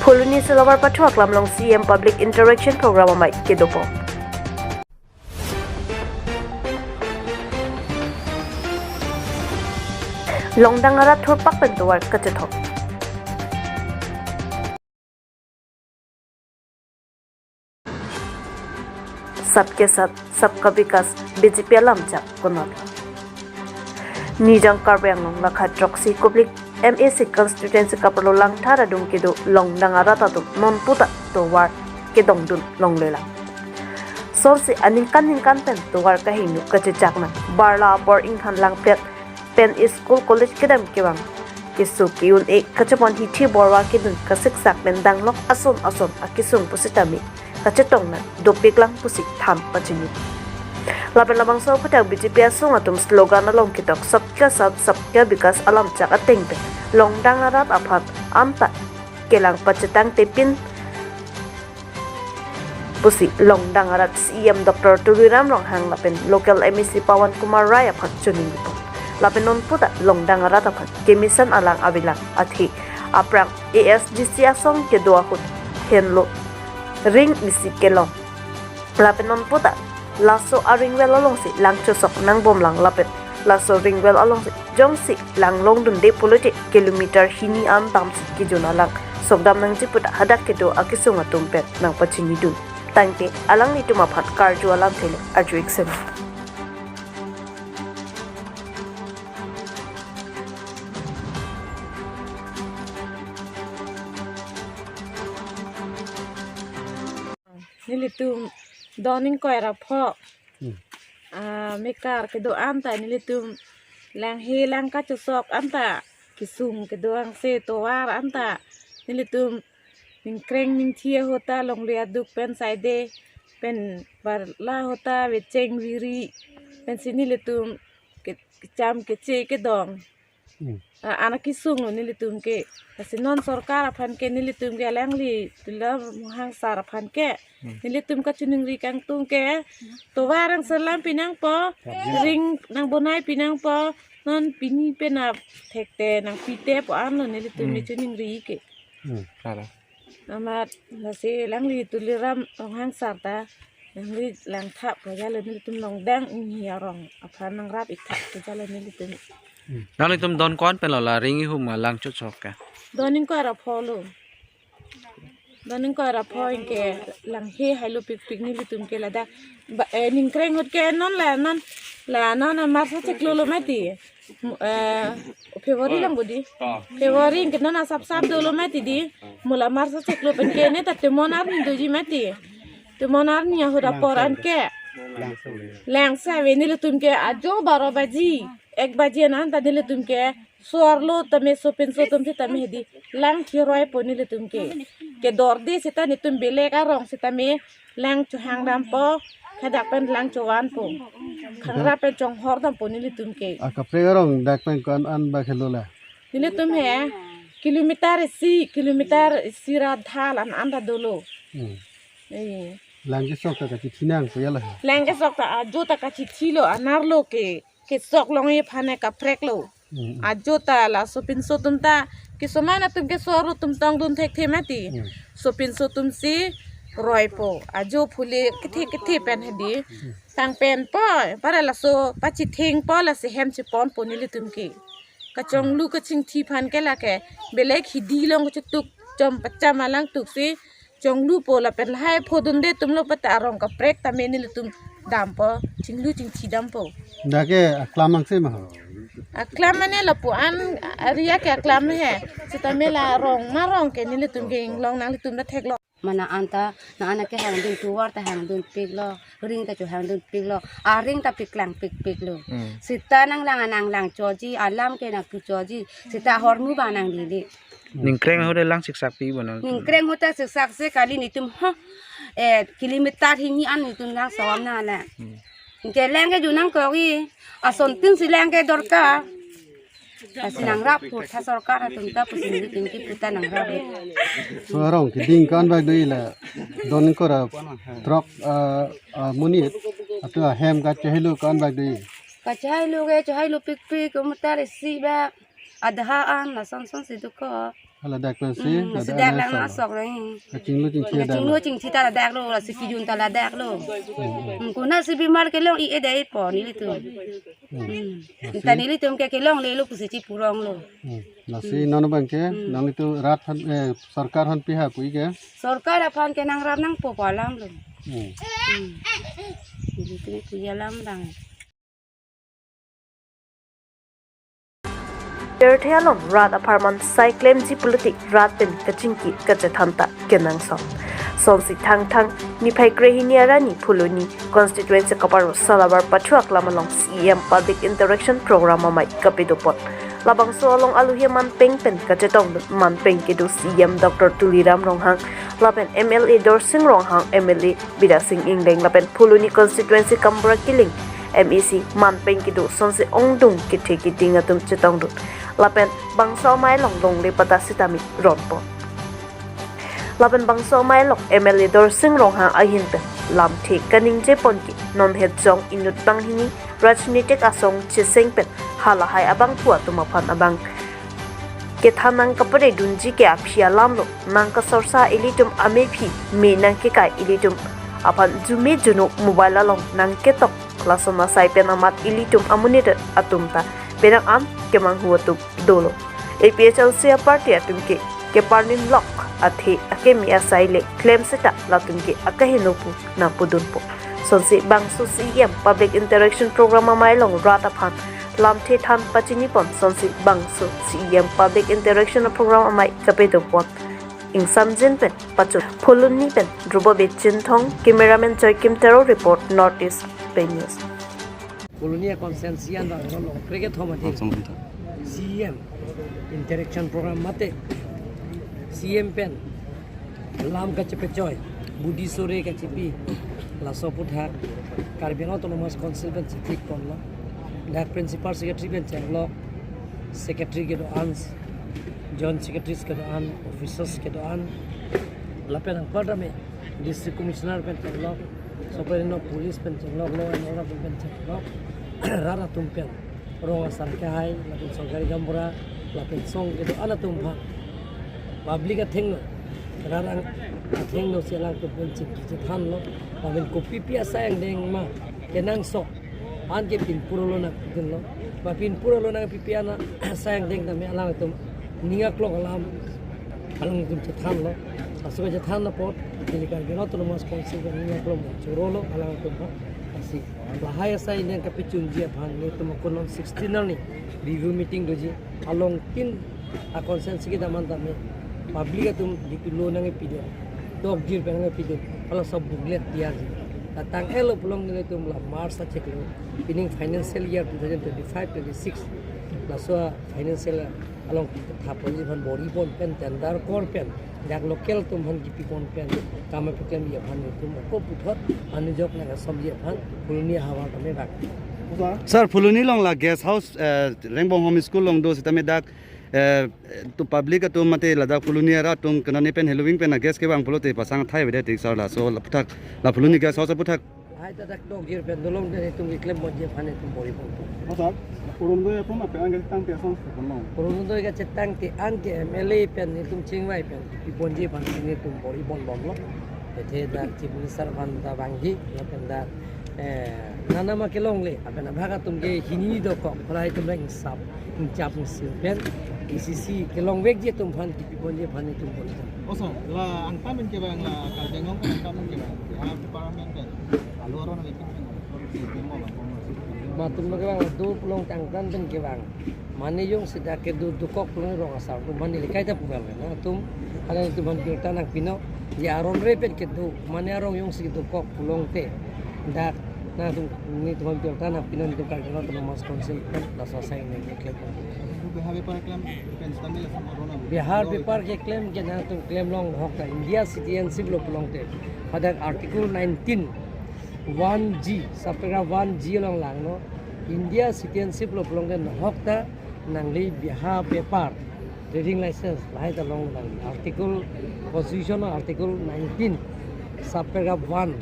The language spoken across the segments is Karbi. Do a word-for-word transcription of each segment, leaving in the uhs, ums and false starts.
Phuloni Silobar pathu aklam along C M Public Interaction Program amei kedopo. Longdang arat thurpak pen tovar kachethok. Sabke saath, sabka vikas, B J P alam chak konat. Nijang Karbi Anglong lakha throksi Kopili M A C constituency kaparlo Langthar adung kedo Longdang arat atum nonputa tovar kedongdun longlelang. Sorsi aningkan ningkan pen tovar kahingno kachechak nang, barla apor inghan langpet pen school college kedam kevang keso ke-un-e kachepon hithi borwa kedun kasiksak pen danglok ason ason akesung pusitame kachetong nang dopiklang pusi than pachini. Lapen labangso aphuthak B J P asong atum slogan along ketok Sabka Saath Sabka Vikas alam chak ateng pen Longdang arat aphan anta kelang pachetangte pin pusi Longdang arat C M Doctor Tuliram Ronghang lapen local M A C Pawan Kumar Rai aphan choningri pon. Lapen nonputa Longdang arat aphan kemesen alang avelang, athe aphrang A S D C asong kedo ahut henlo ring isi kelong. Lapen nonputa laso aring well alongsi lang chosok nangbomlang, lapen laso ring well alongsi jongsi lang longdunde pulote kilometer hini an damsi kejun alang sokdam nangji puta hadak kedo akesung atum pen nangpachinidun. Tangte alanglitum aphan karju alamthe le arju-ik seme. Nelitum don ingkoi ra pho. Hmm. Ah, mekar kedo anta nelitum langhe lang kachosok anta kesung kedo angse tovar anta nelitum ningkreng ningthi ahut ta longle aduk pen saide pen barla ahut ta vecheng viri pensi nelitum ke-, kecham keche kedong. Hmm. Ah, ana kesung lo nelitum ke. Lasi non sorkar aphan ke nelitum ke alangli Tuliram Ronghang sar aphan ke. Hmm. Nelitum kachiningri kangtung ke. Tovar angse lam pinangpo. Ring nangbonai pinangpo. Non pini pen athekte nangpite pu an lo nelitum Hmm. kachiningri ke. Hmm. Amat lasi alangli Tuliram Ronghang sar ta alangli langthap pu jalo nelitum Longdang inghi arong aphan nangrap-ik thap pu jalo nelitum. Nanglitum don ko-an pen lo la ring ihum ma lang chosok ke? Don ingkoi ra pho lo. Don ingkoi ra pho anke langhe hailo pikpik nelitum ke ladak. Ba, eh, ningkreng ahut ke non la non la non March achiklo lo mati. Mu-, eh, February lang bodi. February anke non asap sap dolo mati di. Mo la March achiklo pen ke ne ta temon arni doji mati. Temon arni ahut apor anke. Lang save nelitum ke ajo baro baji, ek baji anan ta nelitum ke so-arlo tame sopinso atum sitame hedi lang thiroipo nelitum ke. Kedorde seta netum belek arong sitame lang chohang dampo, hadak pen lang chovan po. Khangra pen chonghor dampo nelitum ke. Akaprek arong dak pen ko-an an ba khelo la? Nelitum he kilometer isi, kilometer isi ra dhal an an ta dolo. Hmm. Eh. Lang kesok ta kachithi nang ko ya la he? Lang kesok ta ajo ta kachithi lo, anerlo ke. Kesok longji aphan ke kaprek lo. Hmm. Ajo ta la sopinso atum ta kesomana atum ke so-arlo atum tongdun thekthe mati. Hmm. Sopinso atum si roipo. Ajo phule kethe kethe pen hedi. Hmm. Tang pen po, para laso pachithengpo lasi hem chiponpo nelitum ke. Kachonglu kachingthi aphan ke lake belek hidi along kachituk chom pacham alang tuksi chonglupo lapen lahai phodunde atum lo pata arong kaprek tame nelitum dampo, chinglu chingthi dampo. Dak ke aklam angse ma ho? Aklam mane lapu-an area ke aklam he. Sitame la rong ma rong ke nelitum ke inglong nanglitum ta theklong. Mana anta, na ana ke hangdun tovar ta hangdunpiklo, ring ta cho hangdunpiklo, aring ta piklang pikpiklo. Hmm. Seta nanglang nanglang choji, alam ke nangkechoji, seta ahormu ba nanglele. Ningkreng ahut lang siksak pi bo nang? Ningkreng ahut ta siksak se kali netum ha, eh, kilometer hini an netum lang sawam na la. Hmm. Anke lang ke junang kogi, asontin si lang ke dorkar. Lasi nangrap pu tha sorkar atum ta pusi nelitum ke puta nangrap. So arong keding ko-an bak do-i la don ingkoi ra throk, ah, ah, monit atum ahem kachehelo ko-an bak do-i? Kachehelo ke chehelo pikpik kilometer isi ba adha an lason son si do ko. Hala dak pensi, hmm, ada si dak anak lang sama. Asok lang. Kachinglu chingthi ada. Kachinglu chingthi ta ladak lo, lasi kijun ta ladak lo. Hmm. Hmm, konatsi bimar kelong i-e dei po nelitum. Hmm. Hmm. Lasi? Ta nelitum ke kelongle lo pusi chipurong lo. Hmm. Lasi, hmm, non abang ke, hmm, nanglitum rat aphan, eh, sorkar aphan pi ha pu-i ke? Sorkar aphan ke nangrap nangpo pu alam lo. Hmm. Hmm. Nelitum ke pu-i alam abang. Pirthe along rat apharman sai klemji pulote rat pen kachingki kachethan ta kenangsot. Sonsi Thangthang niphai krehini arni Phuloni constituency kaparo Salabar pathu aklam along C E M public interaction program amei kapadopon. Labangso along alohi aman peng pen kachetongdun aman peng kedo C E M Doctor Tuliram Ronghang lapen M L A Dorsing Ronghang, M L A Bidya Sing Engleng lapen Phuloni constituency Gaonbura Killing M A C aman peng kedo sonsi ongdung kethe keding atum chetongdun. Lapen bangso amei along longle patta sitame ronpon. Lapen bangso amei along M L A Dorsing Ronghang ahin pen lamthe kaningje pon ke non het jong inut banghini rajnitik asong cheseng pen halahai abangphu atum aphan abang kethan nangkapare dunji ke aphi alam lo, nangkasorsa ilitum amephi, me nangkekai ilitum aphan jume junuk mobile along nangketok, lason asai pen amat ilitum amonit atum ta penang an kemanghu atum dolo. A P H L C aparty atum ke keparnin lok athe akeme asai le klem seta latum ke akaheno pu nangpudunpo. Sonsi bangso C E M public interaction program amei along rat aphan lamthe than pachini pon sonsi bangso C E M public interaction program amei kapadopon. Ingsamjin pen pachun Phuloni pen Dhruba Chinthong, cameraman Joykim Tero report, North East Pei News. Phuloni constituency an bang lo kreke thom ati. Langsung kita. C E M interaction program mate C E M pen lam kachepechoi, budi sore kachepi, laso aputhak Karbi Anglong Autonomous Council pen chithik ponlo. Dak principal secretary pen chenglok, secretary kedo-an, joint secretaries kedo-an, officers kedo-an, lapen anparta me District Commissioner pen chenglok, soprano police pen chenglok, law and order pen chenglok, rat atum pen, rong asar kehai, lapen sorkari gaonbura, lapen song kedo-an atum aphan public athengno, rat athengno si alangtum pen chingki chethanlo, lapen kopipi asai angdeng ma kenangsot, anke pinpur along nangpidunlo. Ba pinpur along nangpipi ana asai angdeng tame alangtum ning aklong alam alangtum chethanlo. Laso chethan apot neli Karbi Anglong Autonomous Council pen ning aklong chorolo alangtum ha. Lasi lahai asai angdeng kapachunji aphan nelitum ako non sixteen arni review meeting doji, along tin a constituency kedo-an tame public atum D P lo nangpidun, tokjir pen nangpidun, hala sob booklet tiyarji. Tangtang elo pulote nelitum la March achiklo, pining financial year two thousand twenty-five twenty-six, laso financial along thaponji aphan bor-i pon pen, tender kor pen, dak local atum aphan kipi pon pen, kam keklem ji aphan nelitum ako puthot anujok nangkasomji aphan Phuloni ahavar tame bak. Sir, Phuloni along la guest house, eh, Rengbong Home School along do sitame dak, eh, to public atum mate ladak Phuloni arat atum kenani pen heloving pen a guest kevang pulote pasang athai avedet, sir, laso la aputhak, la Phuloni guest house aputhak. Hai ta dak tokjir pen dolong den itum keklem ponji aphan itum bor-i pon. Oh, sir, Orunodoi apun ape angke tang pe asong se kono. Orunodoi kachetang ke angke M L A pen itum chingvai pen pi ponji aphan si nelitum bor-i pon bomlo. Athe dak Chief Minister aphan ta vangji, lapen dak, eh, nana ma kelongle, lapen abhag atum ke hini dokok, pura itum reng sap, ingchap ingsil pen, E C C kelongvekji atum aphan kipi ponji aphan itum pon. Oh, sir, la angtan pen kevang, la Karbi Anglong pen angtan pen kevang, ya, department pen, alo aron lagi pen, pen mo bang, mo. Matum lo kevang do pulote angtan pen kevang. Mane jongsi dak kedo dokok pulote rong asar atum aphan neli kaita puvel na atum, alanglitum aphan birta nangpinon, ya aron re pen kedo, mane arong jongsi dokok pulote dak nangtum, nelitum aphan birta nangpinon, nelitum Karbi Anglong Autonomous Council pen laso asai neli keklem. Bihar bepar keklem pen sitame laso aron ave. Bihar bepar keklem ke nangtum klem longhok ta India citizenship lo pulote. Hadak Article nineteen one G, subparagraph one G along langnon. India citizenship lo pulote nahok ta nangli Bihar bepar, trading license, lahai ta long nangli. Article, Constitution Article nineteen, subparagraph one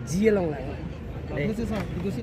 G along langnon. Dei. Dei, sir, itu si